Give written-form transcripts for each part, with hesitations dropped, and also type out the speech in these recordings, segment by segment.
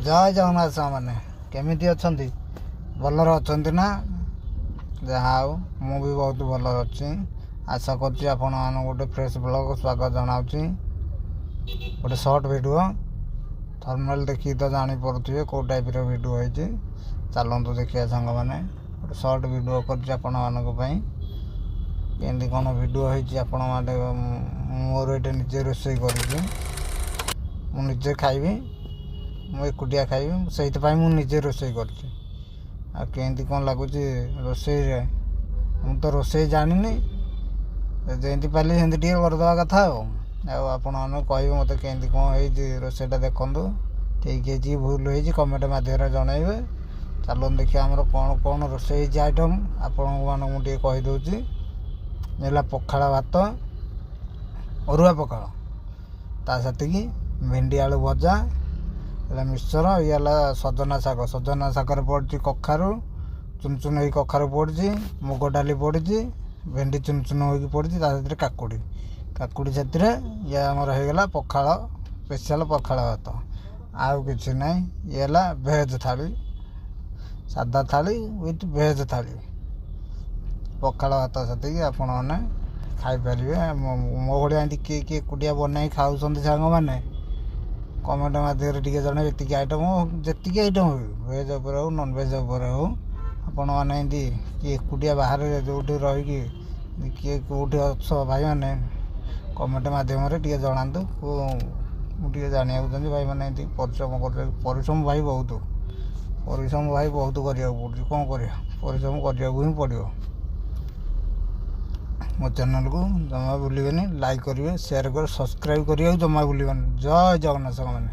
ଜୟ ଜଗନ୍ନାଥ ସାଙ୍ଗମାନେ, କେମିତି ଅଛନ୍ତି? ଭଲରେ ଅଛନ୍ତି ନା? ଯାହା ହଉ, ମୁଁ ବି ବହୁତ ଭଲରେ ଅଛି। ଆଶା କରୁଛି ଆପଣମାନଙ୍କୁ ଗୋଟେ ଫ୍ରେଶ୍ ବ୍ଲଗ୍ ସ୍ୱାଗତ ଜଣାଉଛି। ଗୋଟେ ସର୍ଟ ଭିଡ଼ିଓ, ଥମ୍ବନେଲ୍ ଦେଖିକି ତ ଜାଣିପାରୁଥିବେ କେଉଁ ଟାଇପ୍ର ଭିଡ଼ିଓ ହେଇଛି। ଚାଲନ୍ତୁ ଦେଖିବା ସାଙ୍ଗମାନେ, ଗୋଟେ ସର୍ଟ ଭିଡ଼ିଓ କରିଛି ଆପଣମାନଙ୍କ ପାଇଁ। କେମିତି କ'ଣ ଭିଡ଼ିଓ ହେଇଛି ଆପଣମାନେ। ମୋର ଏଇଟା ନିଜେ ରୋଷେଇ କରିଛି, ମୁଁ ନିଜେ ଖାଇବି, ମୁଁ ଏକୁଟିଆ ଖାଇବି, ସେଇଥିପାଇଁ ମୁଁ ନିଜେ ରୋଷେଇ କରିଛି। ଆଉ କେମିତି କ'ଣ ଲାଗୁଛି ରୋଷେଇରେ? ମୁଁ ତ ରୋଷେଇ ଜାଣିନି, ଯେମିତି ପାରିଲି ସେମିତି ଟିକେ କରିଦେବା କଥା। ଆଉ ଆପଣମାନେ କହିବେ ମୋତେ କେମିତି କ'ଣ ହେଇଛି ରୋଷେଇଟା। ଦେଖନ୍ତୁ, ଠିକ୍ ହେଇଛି କି ଭୁଲ ହେଇଛି, କମେଣ୍ଟ ମାଧ୍ୟମରେ ଜଣାଇବେ। ଚାଲନ୍ତୁ ଦେଖିବା ଆମର କ'ଣ କ'ଣ ରୋଷେଇ ହେଇଛି ଆଇଟମ୍। ଆପଣମାନଙ୍କୁ ମୁଁ ଟିକେ କହିଦେଉଛି। ହେଲା ପଖାଳ ଭାତ, ଅରୁଆ ପଖାଳ, ତା ସାଥିକି ଭେଣ୍ଡି ଆଳୁ ଭଜା, ହେଲା ମିକ୍ସଚର। ଇଏ ହେଲା ସଜନା ଶାଗ। ସଜନା ଶାଗରେ ପଡ଼ିଛି କଖାରୁ, ଚୁନ ଚୁନ ହେଇକି କଖାରୁ ପଡ଼ିଛି, ମୁଗ ଡାଲି ପଡ଼ିଛି, ଭେଣ୍ଡି ଚୁନ ଚୁନ ହୋଇକି ପଡ଼ିଛି, ତା ସାଥିରେ କାକୁଡ଼ି। କାକୁଡ଼ି ସାଥିରେ ଇଏ ଆମର ହେଇଗଲା ପଖାଳ, ସ୍ପେଶାଲ ପଖାଳ ଭାତ। ଆଉ କିଛି ନାହିଁ। ଇଏ ହେଲା ଭେଜ୍ ଥାଳି, ସାଧା ଥାଳି ୱିଥ୍ ଭେଜ୍ ଥାଳି। ପଖାଳ ଭାତ ସାଥିକି ଆପଣମାନେ ଖାଇପାରିବେ। ମୋ ଭଳିଆ ଏମିତି କିଏ କିଏ ଏକୁଟିଆ ବନେଇ ଖାଉଛନ୍ତି ସାଙ୍ଗମାନେ, କମେଣ୍ଟ ମାଧ୍ୟମରେ ଟିକେ ଜଣେଇବେ। ଏତିକି ଆଇଟମ୍, ଯେତିକି ଆଇଟମ୍ ହଉ, ଭେଜ୍ ଉପରେ ହଉ, ନନ୍ଭେଜ୍ ଉପରେ ହଉ, ଆପଣମାନେ ଏମିତି କିଏ ଏକୁଟିଆ ବାହାରେ ଯେଉଁଠି ରହିକି, କିଏ କେଉଁଠି ଅଛ ଭାଇମାନେ, କମେଣ୍ଟ ମାଧ୍ୟମରେ ଟିକେ ଜଣାନ୍ତୁ। ମୁଁ ଟିକେ ଜାଣିବାକୁ ଚାହୁଁଛି, ଭାଇମାନେ ଏମିତି ପରିଶ୍ରମ କରୁଛନ୍ତି। ପରିଶ୍ରମ ଭାଇ, ବହୁତ ପରିଶ୍ରମ ଭାଇ, ବହୁତ କରିବାକୁ ପଡ଼ୁଛି। କ'ଣ କରିବା, ପରିଶ୍ରମ କରିବାକୁ ହିଁ ପଡ଼ିବ। ମୋ ଚ୍ୟାନେଲକୁ ଜମା ଭୁଲିବେନି, ଲାଇକ୍ କରିବେ, ସେୟାର କରିବେ, ସବସ୍କ୍ରାଇବ୍ କରିବାକୁ ଜମା ଭୁଲିବେନି। ଜୟ ଜଗନ୍ନାଥ ସାଙ୍ଗମାନେ।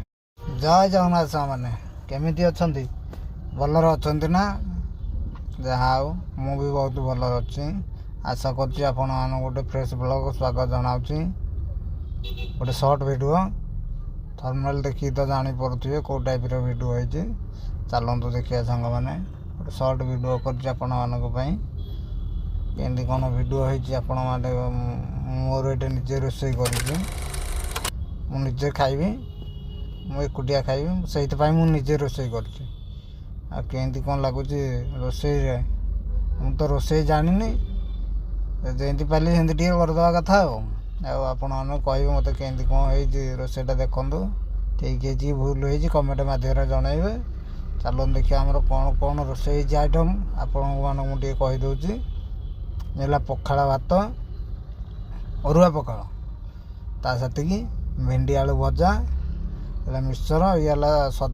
ଜୟ ଜଗନ୍ନାଥ ସାଙ୍ଗମାନେ, କେମିତି ଅଛନ୍ତି? ଭଲରେ ଅଛନ୍ତି ନା? ଯାହା ହଉ, ମୁଁ ବି ବହୁତ ଭଲରେ ଅଛି। ଆଶା କରୁଛି ଆପଣମାନଙ୍କୁ ଗୋଟେ ଫ୍ରେଶ୍ ବ୍ଲଗ୍ ସ୍ୱାଗତ ଜଣାଉଛି। ଗୋଟେ ସର୍ଟ ଭିଡ଼ିଓ, ଥମ୍ବନେଲ୍ ଦେଖିକି ତ ଜାଣିପାରୁଥିବେ କେଉଁ ଟାଇପ୍ର ଭିଡ଼ିଓ ହେଇଛି। ଚାଲନ୍ତୁ ଦେଖିବା ସାଙ୍ଗମାନେ, ଗୋଟେ ସର୍ଟ ଭିଡ଼ିଓ କରିଛି ଆପଣମାନଙ୍କ ପାଇଁ। କେମିତି କ'ଣ ଭିଡ଼ିଓ ହେଇଛି ଆପଣମାନେ। ମୋର ଏଇଟା ନିଜେ ରୋଷେଇ କରିଛି, ମୁଁ ନିଜେ ଖାଇବି, ମୁଁ ଏକୁଟିଆ ଖାଇବି, ସେଇଥିପାଇଁ ମୁଁ ନିଜେ ରୋଷେଇ କରିଛି। ଆଉ କେମିତି କ'ଣ ଲାଗୁଛି ରୋଷେଇରେ? ମୁଁ ତ ରୋଷେଇ ଜାଣିନି, ଯେମିତି ପାରିଲି ସେମିତି ଟିକେ କରିଦେବା କଥା। ଆଉ ଆପଣମାନେ କହିବେ ମୋତେ କେମିତି କ'ଣ ହେଇଛି ରୋଷେଇଟା। ଦେଖନ୍ତୁ, ଠିକ୍ ହେଇଛି କି ଭୁଲ ହେଇଛି, କମେଣ୍ଟ ମାଧ୍ୟମରେ ଜଣାଇବେ। ଚାଲନ୍ତୁ ଦେଖିବା ଆମର କ'ଣ କ'ଣ ରୋଷେଇ ହେଇଛି ଆଇଟମ୍। ଆପଣମାନଙ୍କୁ ମୁଁ ଟିକେ କହିଦେଉଛି। ହେଲା ପଖାଳ ଭାତ, ଅରୁଆ ପଖାଳ, ତା ସାଥିକି ଭେଣ୍ଡି ଆଳୁ ଭଜା, ହେଲା ମିକ୍ସଚର। ଇଏ ହେଲା